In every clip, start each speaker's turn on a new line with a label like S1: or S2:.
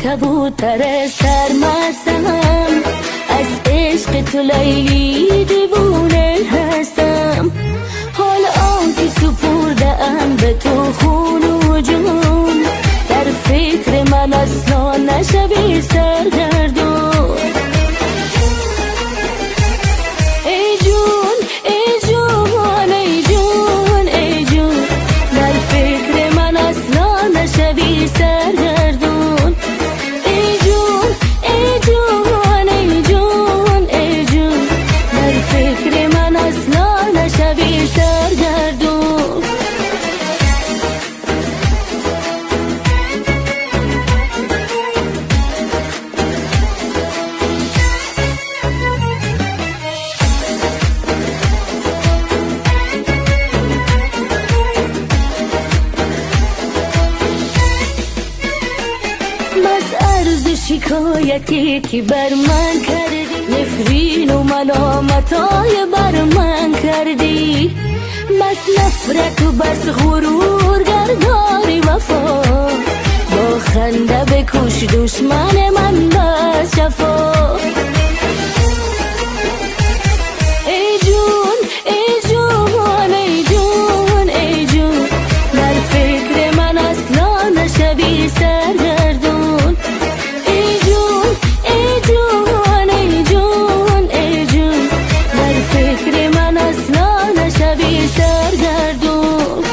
S1: کبوتر سرمستم، از عشق تو لیلی دیوونه هستم. حال آن که سپرده ام به تو خون و جون، در فکر من اصلا نشوی سرگردون. ای جون ای جون ای جون ای جون، در فکر من اصلا نشوی سرگردون. ای جون ای جون ای جون ای جون، در فکر من اصلا نشوی سرگردون. شکایتی که بر من کردی، نفرین و ملامتای بر من کردی، بس نفرت و بس غرور گرداری وفا، با خنده بکش دشمن من بس جفا. ای جون ای جون ای جون ای جون، در فکر من اصلا نشوی سرگردون. ای جون ای جون ای جون ای جون، در فکر من اصلا نشوی سرگردون.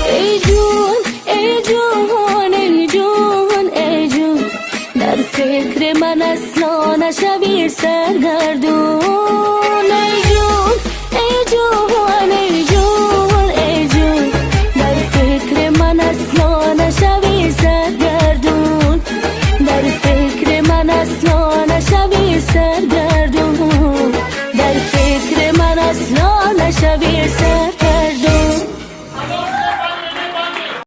S1: ای جون ای جون ای جون ای جون، در فکر من اصلا نشوی سرگردون.